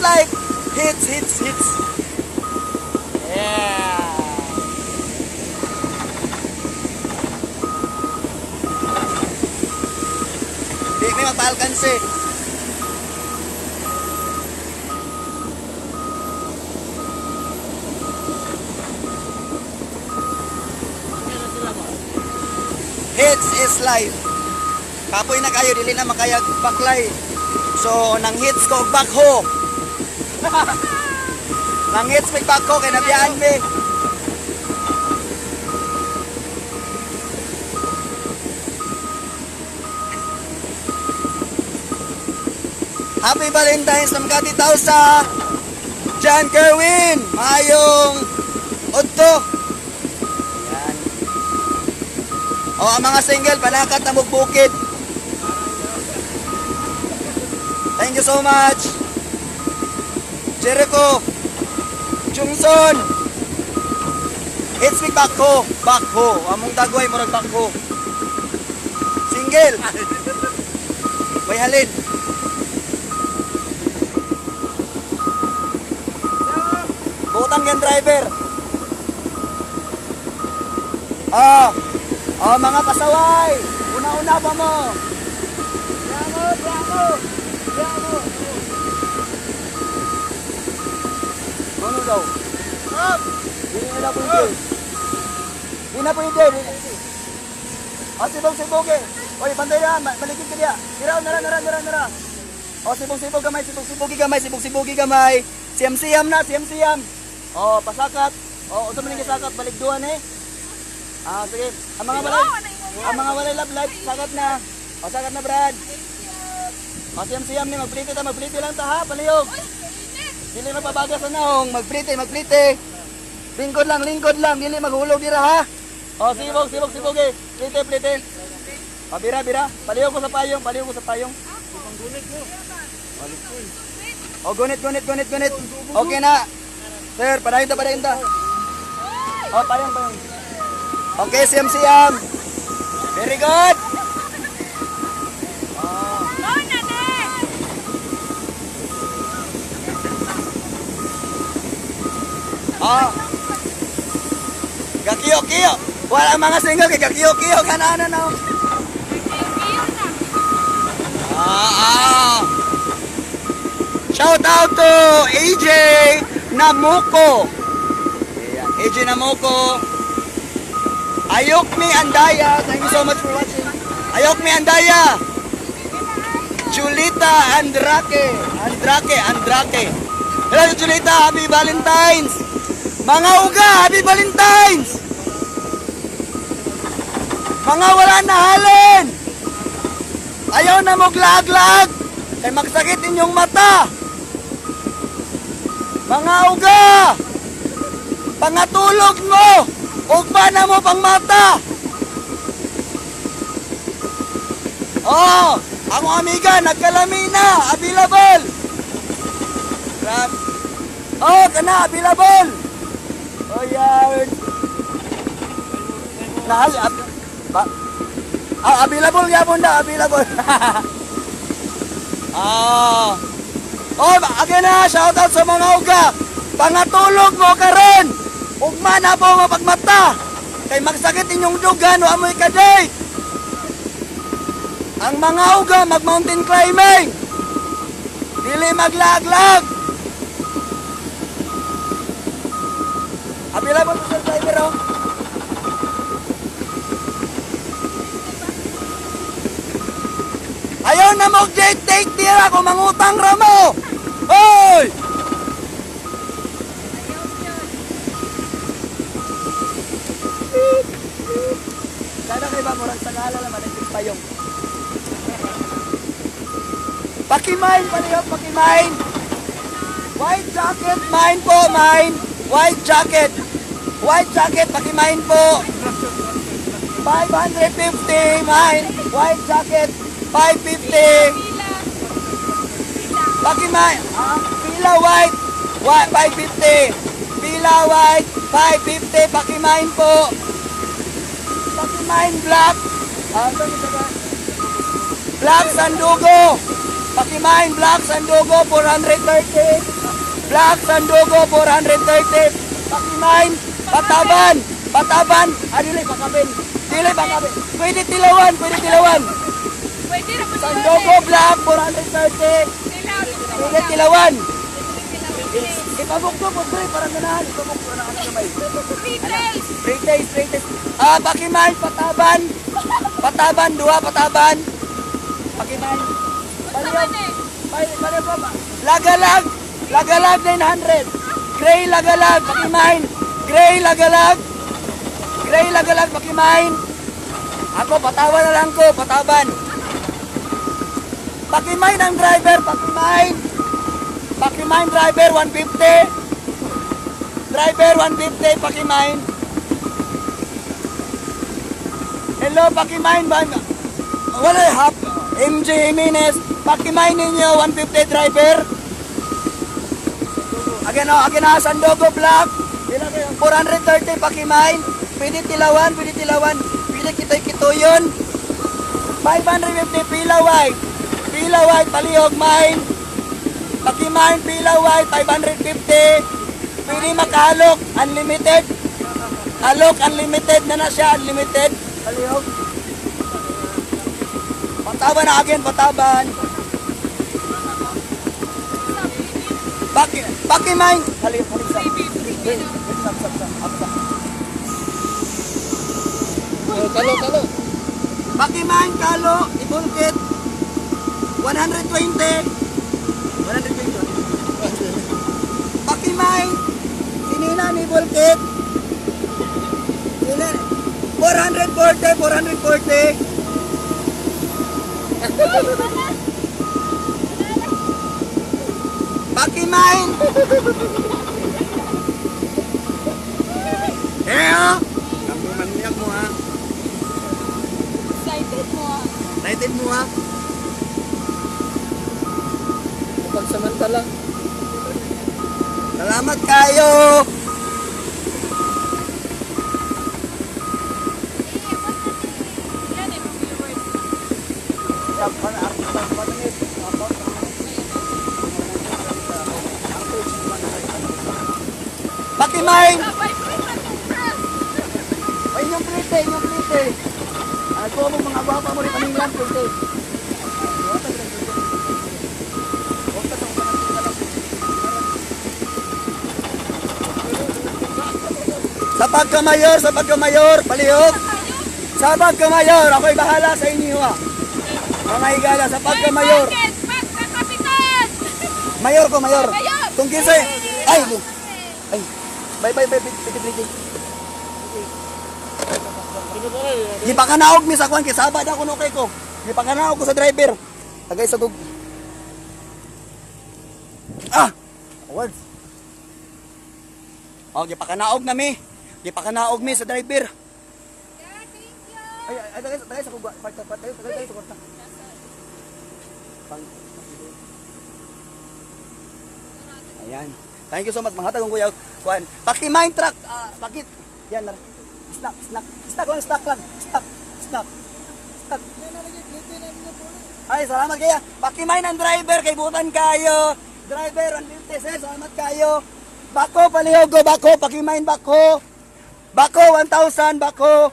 life. Hits, hits, hits. Yeah. Di may mapalkanse. Hits is life. Kapoy na kayo, dili na makayag baklay. So, nang hits ko og bakho. Nang hits may bakho kay nabiyaan mi. Happy Valentine's sa Makati Tausa. John Kerwin, maayong udto. Yan. O, ang mga single, palakat na bukid. Thank you so much. Jericho Jungson. It's me bakho, bakho. Among dagway murag bakho. Single. Way halin. Butang yan driver. Ah. Oh, mga pasaway. Una-una pa mo. Bravo, bravo. Bravo. Ano daw? Up. Hindi na pwede. Hindi na pwede. Oh, sibog-sibog eh. Oy, bantay na. Maligid ka niya. Tira, nara, nara, nara, nara. Oh, sibog-sibog gamay, sibog-sibog gamay, sibog-sibog gamay. Siyam-siyam na, siyam-siyam. Oh, pasakat. Oh, unsa man ning sakat, baligduan eh. Ah, sige. Ang mga walay love life, sakat na. Oh, sakat na, Brad. Oh, siyam-siyam ni, magplite ta, magplite lang ta ha, palihog. Dili magpabaga sa naong, magplite, magplite. Lingkod lang, dili maghulog dira ha. Oh, sibog, sibog, sibog eh. Plite, plite. Oh, bira, bira. Palihog ko sa payong, palihog ko sa payong. Oh, gunit, gunit, gunit, gunit. Okay na. Sir, padayon ta, padayon ta. Oh, payong, payong. Okay, siyam, siyam. Very good. Oh. Oh. Gakiyo, kiyo. Wala mga single kay gakiyo, kiyo. Kana na na. Ah, ah. Shout out to AJ Namuko. Ayan, AJ Namuko. Ayok mi Andaya. Thank you so much for watching. Ayok mi Andaya. Julita Andrake. Andrake, Andrake. Hello Julita, happy Valentine's. Mga uga, happy Valentine's. Mga wala na halin. Ayaw na maglaag-laag. Kay magsakit inyong mata. Mga uga, pangatulog mo, ugba na mo pang mata. Oh, ang amiga, nagkalami na, available. Grab. Oh, kana, available. Oh, yan. Nahal, available yapon na, available. Ah. Oh, again na, shout out sa mga uga. Pangatulog mo karon. Ugma na po nga pagmata. Kay magsakit inyong dugan o amoy kaday. Ang mga uga mag mountain climbing. Dili maglaglag. Available sa driver oh. Ayaw na mo date dira kung mangutang ra mo. Hoy! Sana kay ba murag sagala naman ang payong. Paki-mine pala, paki-mine. White jacket, mine po, mine. White jacket. White jacket, paki-mine po. 550, mine. White jacket, 550. Paki-mine. Pila white, 550. Pila white, 550. Paki-mine po. Paki-mine black. Black sandugo. Pakimain Black Sandugo 430. Black Sandugo 430. Pakimain Pataban. Pataban. Ah, dili pakabin. Dili pakabin. Pwede tilawan, pwede tilawan. Pwede ra po. Sandugo Black 430. Pwede tilawan. Ipabukto po pre para ganahan. Ipabukto na kami kamay. Retails. Retails, retails. Ah, pakimain Pataban. Pataban duha pataban. Pakimain. Unsa man eh? Lagalag! Lagalag 900! Gray lagalag, pakimain! Gray lagalag! Gray lagalag, pakimain! Ako, patawan na lang ko, pataban! Pakimain ang driver, pakimain! Pakimain driver, 150! Driver, 150, pakimain! Hello, pakimain ba? Wala, hap. MJ Jimenez, pakimain ninyo, 150 driver. Again, oh, again, ah, Sandogo Black. 430 pakimain. Pwede tilawan, pwede tilawan. Pwede kitoy kitoyon. 550 pila white. Pila white, palihog mine. Pakimain pila white, 550. Pwede makalok, unlimited. Alok, unlimited na na siya, unlimited. Palihog. Pataban na again, pataban. Pakimain. Palihog, palihog. Kalo, kalo. Pakimain, kalo, ibulkit. 120. 120. Pakimain. Sinina ni Bulkit. Sinina. 440, 440. Pakimain. Eh, oh. Manyak mo ha. Excited mo ah. Excited mo ha. Pagsamantala. Salamat kayo. Yan eh, viewers. Pakimain. Sabay ko na Ay, inyong plate, inyong plate. Ay, ko mo mga gwapa mo rin kaming lang plate. Sa pagkamayor, palihog. Sa pagkamayor, ako'y bahala sa inyo ha. Mga higala, sa pagkamayor. Pagkakapitan! Mayor ko, mayor. Mayor! Kung kinsa, ay, ay, bye, bye, bye, bye, bye, bye. Gipakanaog mi sa kwan kay sabad ako no kay ko. Gipakanaog ko sa driver. Tagay sa tug. Ah! Awards. Oh, gipakanaog na mi. Gipakanaog mi sa driver. Yeah, thank you. Ay, ay, tagay, tagay sa kugwa. Tagay, tagay, tagay sa kwarta. Pang. Ayan. Thank you so much mga hatagong kuya. Kuan. Paki-mine truck. Ah, bakit? Yan na. Snack, snack. Snack lang, snack lang. Snack, snack. Snack. Ay, salamat kaya. Paki-mine ang driver kay butan kayo. Driver, 150 sir, salamat kayo. Bako palihog go, bako, paki-mine bako. Bako 1,000 bako.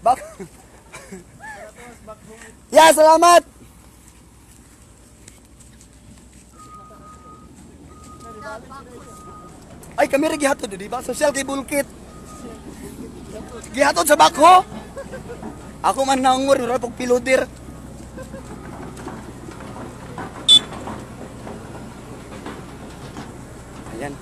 Bako. Yeah, salamat. Ay, kami rin gihatod, di ba? Social kay Bulkit. Gihatod sa bako. Ako man nangor, wala pog pilodir. Ayan.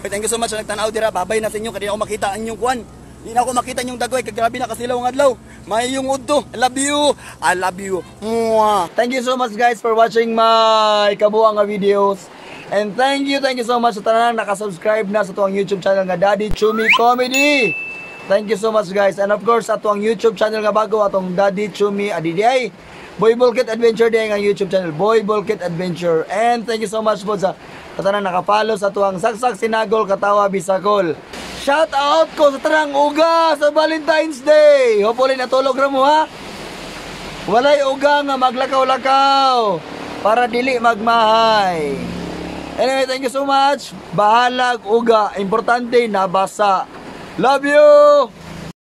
Ay, thank you so much sa nagtanaw dira. Babay na sa inyo kay di ako makita ang inyong kuan. Di na ako makita inyong dagoy kay grabe na kasilaw ang adlaw. Mayong udto. I love you. I love you. Mwah. Thank you so much guys for watching my kabuang nga videos. And thank you so much sa tanan nakasubscribe na sa tuwang YouTube channel nga Daddy Chumi Comedy. Thank you so much guys. And of course, ato ang YouTube channel nga bago atong Daddy Chumi Adiday. Boy Bulkit Adventure day ang YouTube channel, Boy Bulkit Adventure. And thank you so much po sa tatanang nakapalo sa tuwang Saksak Sinagol Katawa Bisakol. Shout out ko sa tanang uga sa Valentine's Day. Hopefully natulog ra mo ha. Walay uga nga maglakaw-lakaw para dili magmahay. Anyway, thank you so much. Bahalag uga. Importante, nabasa. Love you!